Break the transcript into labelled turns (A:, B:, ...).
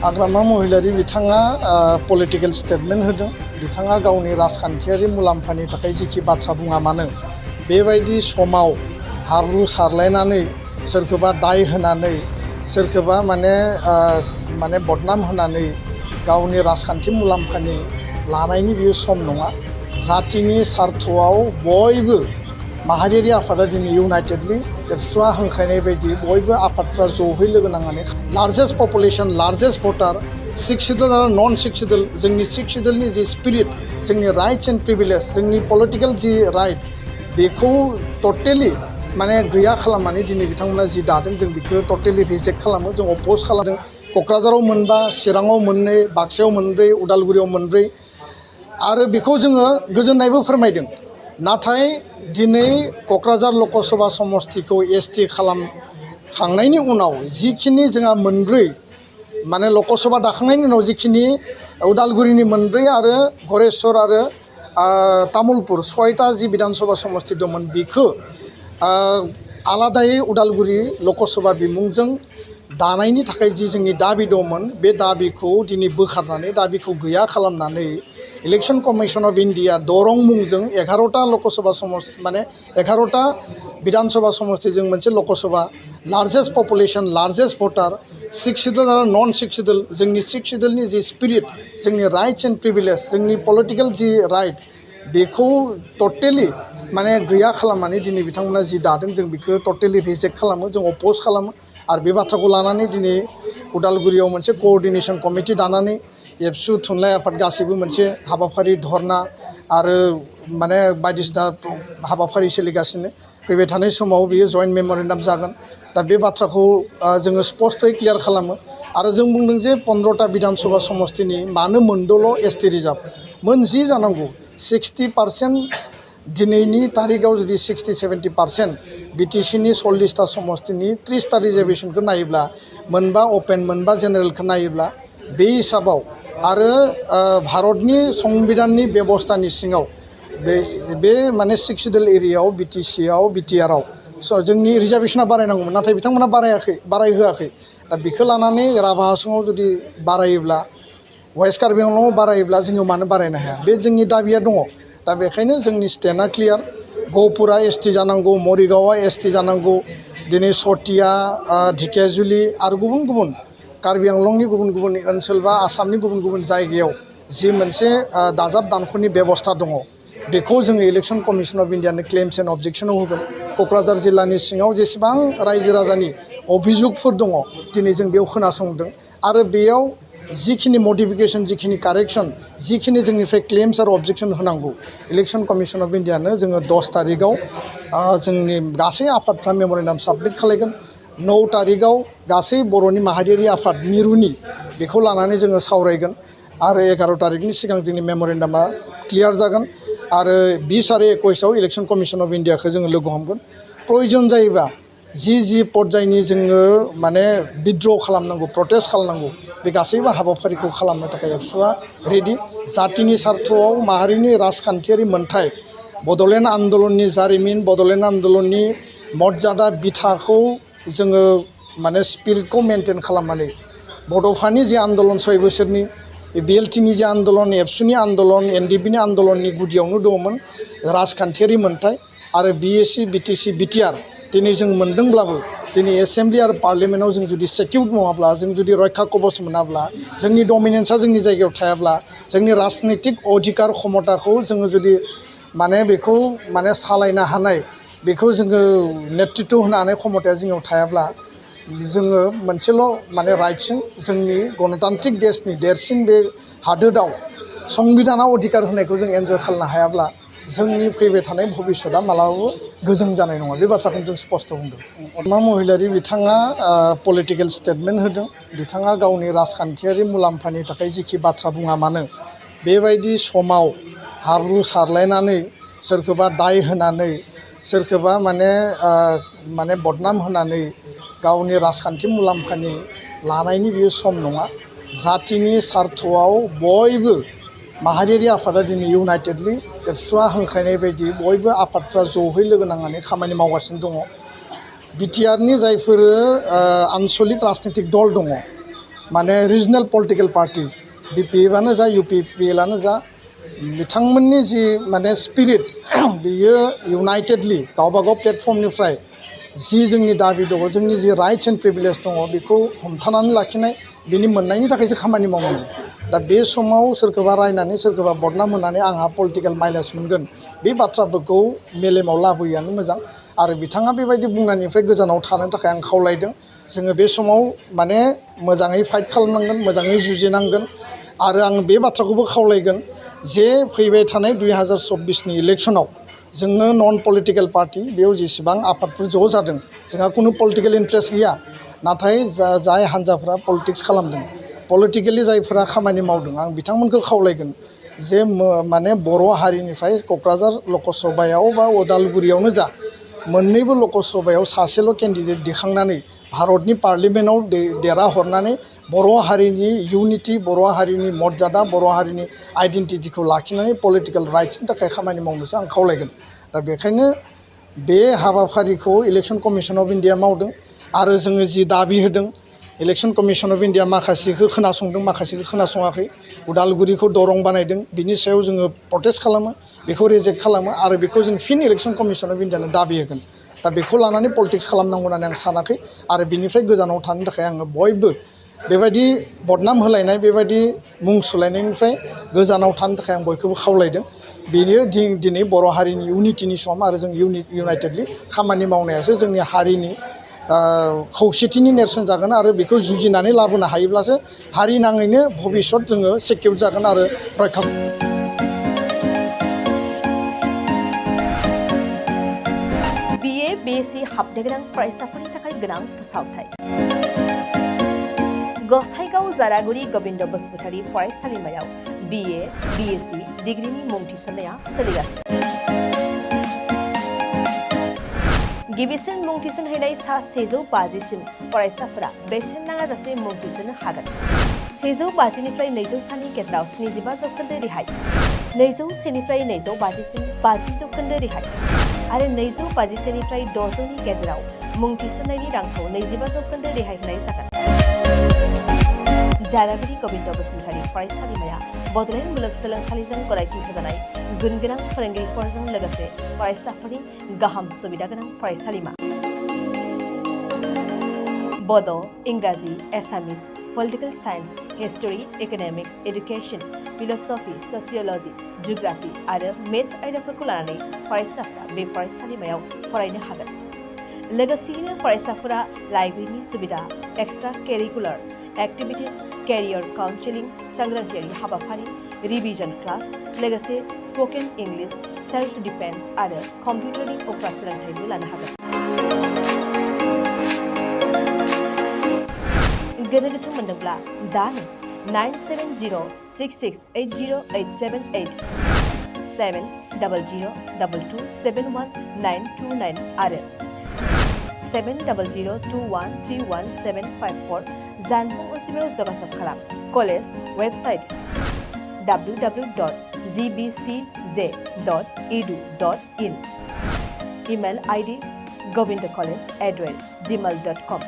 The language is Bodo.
A: आग्रामा महिलारि बिथाङा पलिटिकल स्टेटमेन्ट होदों। बिथाङा गावनि राजखान्थियारि मुलाम्फानि थाखाय जिखि बाथ्रा बुङा मानो बेबायदि समाव हाब्रु सारलायनानै सोरखौबा दाय होनानै सोरखौबा माने बदनाम होनानै गावनि राजखान्थि मुलाम्फानि लानायनि बियो सम नङा। जातिनि सार्थआव बयबो माहारियारि आफादा दिनै इउनाइटेडलि एबसुआ हांख्रायनाय बायदि बयबो आफादफ्रा जयै लोगो नांनानै लार्जेस्ट पपुलेशन लार्जेस्ट भटार सिक्स शिड्यूल आरो नन सिक्स शिड्यूल जोंनि सिक्स शिड्यूलनि जि स्पिरिट जोंनि राइट्स एन्ड प्रिभिलेज जोंनि पलिटिकल जि राइट बेखौ टटेलि माने गैया खालामनानै दिनै बिथांमोना जि दादों जों बेखौ टटेलि रिजेक्ट खालामो। जों अपोज खालामदों। क'क्राझाराव मोनबा, चिराङाव मोननै, बाक्सायाव मोनब्रै, उदालगुरियाव मोनब्रै आरो बेखौ जोङो गोजोननायबो फोरमायदों। नाथाय दिनै क'क्राझार लकसभा समस्तिखौ एसटि खालामखांनायनि उनाव जिखिनि जोंहा मोनब्रै माने लकसभा दाखांनायनि उनाव जिखिनि उदालगुरिनि मोनब्रै आरो गरेस्वर आरो तामुलपुर सयता जि बिधानसभा समस्ति दंमोन बेखौ आलादायै उदालगुरि लकसभा बिमुंजों दानायनि थाखाय जि जोंनि दाबि दंमोन बे दाबिखौ दिनै बोखारनानै दाबिखौ गैया खालामनानै election commission of India Darrang मुंजों 11टा लकसभा माने 11टा बिधानसभा समस्तिजों मोनसे लकसभा लार्जेस्ट पपुलेशन लार्जेस्ट भटार सिक्स शिड्यूल आरो नन सिक्स शिड्यूल जोंनि सिक्स शिड्यूलनि जि स्पिरिट जोंनि राइट्स एन्ड प्रिभिलेज जोंनि पलिटिकल जि राइट बेखौ टटेलि माने गैया खालामनानै दिनै बिथांमोना जि दादों जों बेखौ टटेलि रिजेक्ट खालामो। जों अपोज खालामो आरो बे बाथ्राखौ लानानै दिनै उदालगुरियाव मोनसे कअर्डिनेशन कमिटि दानानै एबसु थुनलाइ आफाद गासैबो मोनसे हाबाफारि धरना आरो माने बायदिसिना हाबाफारि सोलिगासिनो। फैबाय थानाय समाव बियो जइन्ट मेम'रेन्डाम जागोन। दा बे बाथ्राखौ जोङो स्पष्टयै क्लियार खालामो आरो जों बुंदों जे 15टा बिधानसभा समस्तिनि मानो मोनद'ल' एसटि रिजार्भ मोन 10 जानांगौ 60% दिनैनि तारिखाव जुदि 60-70% बिटिसिनि 40टा समस्तिनि 30टा रिजार्भेशनखौ नायोब्ला मोनबा अपेन मोनबा जेनेरेलखौ नायोब्ला बे हिसाबाव आरो भारतनि संबिधाननि बेबस्थानि सिङाव बे माने सिक्स शिड्यूल एरियायाव बिटिसिआव बिटिआरआव जोंनि रिजार्भेशना बारायनांगौमोन नाथाय बिथांमोना बारायहोआखै। दा बेखौ लानानै राभा हासङाव जुदि बारायोब्ला वेस्ट कार्बि आंलंआव बारायोब्ला जोङो मानो बारायनो हाया बे जोंनि दाबिया दङ। दा बेखायनो जोंनि स्टेन्डआ क्लियार। गहपुरा एसटि जानांगौ, मरिगावआ एसटि जानांगौ, दिनै सतिया, ढेकियाजुलि आरो गुबुन गुबुन कार्बि आंलंनि गुबुन गुबुन ओनसोल बा आसामनि गुबुन गुबुन जायगायाव जि मोनसे दाजाब दानख'नि बेबस्था दङ बेखौ जोङो इलेक्शन कमिशन अफ इन्डियानो क्लेम्स एन्ड अबजेक्शनाव होगोन। क'क्राझार जिल्लानि सिङाव जेसेबां रायजो राजानि अभिजुगफोर दङ दिनै जों बेयाव खोनासंदों आरो बेयाव जिखिनि मडिफिकेशन जिखिनि कारेक्शन जिखिनि जोंनिफ्राय क्लेम्स आरो अबजेक्शन होनांगौ इलेक्शन कमिशन अफ इन्डियानो जोङो 10 तारिखआव जोंनि गासै आफादफ्रा मेम'रेन्डाम साबमिट खालामगोन। 9 तारिखआव गासै बर'नि माहारियारि आफाद मिरुनि बेखौ लानानै जोङो सावरायगोन आरो 11 तारिखनि सिगां जोंनि मेम'रेन्डामा क्लियार जागोन आरो 20 आरो 21आव इलेक्शन कमिशन अफ इन्डियाखौ जोङो लोगो हमगोन। प्रयजन जायोबा जि पर्यायनि जोङो माने विथड्र खालामनांगौ प्रटेस्ट खालामनांगौ बे गासैबो हाबाफारिखौ खालामनो थाखाय एबसुआ रेडि। जातिनि सार्थआव माहारिनि राजखान्थियारि मोन्थाय बड'लेण्ड आन्दलननि जारिमिन बड'लेण्ड आन्दलननि मर्यादा बिथाखौ जोङो माने स्पिरिटखौ मेनटेन खालामनानै बड'फानि जे आन्दलन 6 बोसोरनि बिएलटिनि जे आन्दलन एबसुनि आन्दलन एनडिपिनि आन्दलननि गुदियावनो दङमोन राजखान्थियारि मोन्थाय आरो बिएसि बिटिसि बिटिआर दिनै जों मोनदोंब्लाबो दिनै एसेम्बलि आरो पार्लियामेन्टआव जों जुदि सेकिउर्ड नङाब्ला जों जुदि रैखा कबच मोनाब्ला जोंनि डमिनेन्सआ जोंनि जायगायाव थायाब्ला जोंनि राजनितिक अधिकार क्षमताखौ जोङो जुदि माने बेखौ माने सालायनो हानाय बेखौ जोङो नेतृत्व होनो हानाय क्षमताया जोंनियाव थायाब्ला जोङो मोनसेल' माने राइटजों जोंनि गणतान्त्रिक देशनि देरसिन बे हादोराव संबिधानाव अधिकार होनायखौ जों एन्जय खालामनो हायाब्ला जोंनि फैबाय थानाय भबिसतआ मालाबाबो गोजों जानाय नङा। बे बाथ्राखौ जों स्पष्ट बुंदों। आग्रामा महिलारि बिथाङा पलिटिकल स्टेटमेन्ट होदों। बिथाङा गावनि राजखान्थियारि मुलाम्फानि थाखाय जिखि बाथ्रा बुङा मानो बेबायदि समाव हाब्रु सारलायनानै सोरखौबा दाय होनानै सोरखौबा माने बदनाम होनानै गावनि राजखान्थि मुलाम्फानि लानायनि बियो सम नङा। जातिनि सार्थआव बयबो माहारियारि आफादा दिनै इउनाइटेडलि एबसुआ हांख्रायनाय बायदि बयबो आफादफ्रा जयै लोगो नांनानै खामानि मावगासिनो दङ। बिटिआरनि जायफोर आन्सलिक राजनितिक दल दङ माने रिजनेल पलिटिकेल पार्टि BPFआनो जा UPPLआनो जा बिथांमोननि जि माने स्पिरिट बियो इउनाइटेडलि गावबागाव प्लेटफर्मनिफ्राय जि जोंनि दाबि दङ जोंनि जि राइट्स एन्ड प्रिभिलेज दङ बेखौ हमथानानै लाखिनाय बिनि मोननायनि थाखायसो खामानि मावनांगौ दा बे समाव सोरखौबा रायनानै सोरखौबा बदनाम होनानै आंहा पलिटिकेल माइलेज मोनगोन बे बाथ्राफोरखौ मेलेमाव लाबोयैआनो मोजां आरो बिथाङा बेबायदि बुंनायनिफ्राय गोजानाव थानो थाखाय आं खावलायदों जोङो बे समाव माने मोजाङै फाइट खालामनांगोन मोजाङै जुजिनांगोन आरो आं बे बाथ्राखौबो खावलायगोन जे फैबाय थानाय 2024नि इलेक्सनाव जोङो नन पलिटिकेल पार्टि बेयाव जेसेबां आफादफोर ज' जादों जोंहा खुनु पलिटिकेल इन्ट्रेस्ट गैया नाथाय जाय हान्जाफ्रा पलिटिक्स खालामदों पलिटिकेलि जायफोरा खामानि मावदों आं बिथांमोनखौ खावलायगोन जे माने बर' हारिनिफ्राय क'क्राझार लकसभायाव बा उदालगुरियावनो जा मोननैबो लकसभायाव सासेल' केन्डिडेट दिखांनानै भारतनि पार्लियामेन्टआव देरहाहरनानै बर' हारिनि इउनिटि बर' हारिनि मर्यादा बर' हारिनि आइडेन्टिटिखौ लाखिनानै पलिटिकेल राइट्सनि थाखाय खामानि मावनोसो आं खावलायगोन दा बेखायनो बे हाबाफारिखौ इलेक्सन कमिसन अफ इन्डिया मावदों आरो जोङो जि दाबि होदों इलेक्सन कमिसन अफ इन्डिया माखासेखौ खोनासंदों माखासेखौ खोनासङाखै उदालगुरिखौ दरं बानायदों बिनि सायाव जोङो प्रटेस्ट खालामो बेखौ रिजेक्ट खालामो आरो बेखौ जों फिन इलेक्सन कमिसन अफ इन्डियानो दाबि होगोन दा बेखौ लानानै पलिटिक्स खालामनांगौ होननानै आं सानाखै आरो बिनिफ्राय गोजानाव थानो थाखाय आङो बयबो बेबायदि बदनाम होलायनाय बेबायदि मुं सुलायनायनिफ्राय गोजानाव थानो थाखाय आं बयखौबो खावलायदों बेयो दिनै बर' हारिनि इउनिटिनि सम आरो जों इउनाइटेडलि खामानि मावनायासो जोंनि हारिनि खौसेथिनि नेरसोन जागोन आरो बेखौ जुजिनानै लाबोनो हायोब्लासो हारि नाङैनो भबिसत जोङो सिकिउर जागोन आरो रैखा
B: BA BSc हाबनो गोनां फरायसाफोरनि थाखाय गोनां फोसावथाय गसाइगाव जारागुरि गोविन्द बसुमतारी फरायसालिमायाव BA BSc डिग्रीनि मुं थिसननाया सोलिगासिनो गिबिसिन मुं थिसनहैनाय सा 150 सिम फरायसाफोरा बेसेन नाङाजासे मुं थिसननो हागोन 150 निफ्राय 200 सानि गेजेराव 75% रेहाय 201 निफ्राय 250 सिम 50% रेहाय आरो 250 निफ्राय 600 नि गेजेराव मुं थिसननायनि रांखौ 25% रेहाय होनाय जागोन जारागुरि गोविन्द बसुमतारी फरायसालिमाया बड'लेण्ड मुलुगसोलोंसालिजों गनायथि होजानाय गुनगोनां फोरोंगिरिफोरजों लोगोसे फरायसाफोरनि गाहाम सुबिदा गोनां फरायसालिमा बड', इंराजि, Assamese, political science, history, economics, education, philosophy, sociology, geography आरो मेथ्स आयदाफोरखौ लानानै फरायसाफोरा बे फरायसालिमायाव फरायनो हागोन लोगोसेयैनो फरायसाफोरा लाइब्रेरिनि सुबिदा extra curricular activities career counselling सांग्रांथियारि हाबाफारि रिविजन क्लास लोगोसे स्पोकन इंग्लिश सेल्फ डिफेन्स आरो कम्पिउटारनि उफ्रा सोलोंथायबो लानो हागोन गोनो गोथो मोनदोंब्ला दानो 9706680878 7002271929 आरो 7002131754 जानबुं अनजिमायाव जगाजग खालाम college website www.gbcj.edu.in email ID govindcollege@gmail.com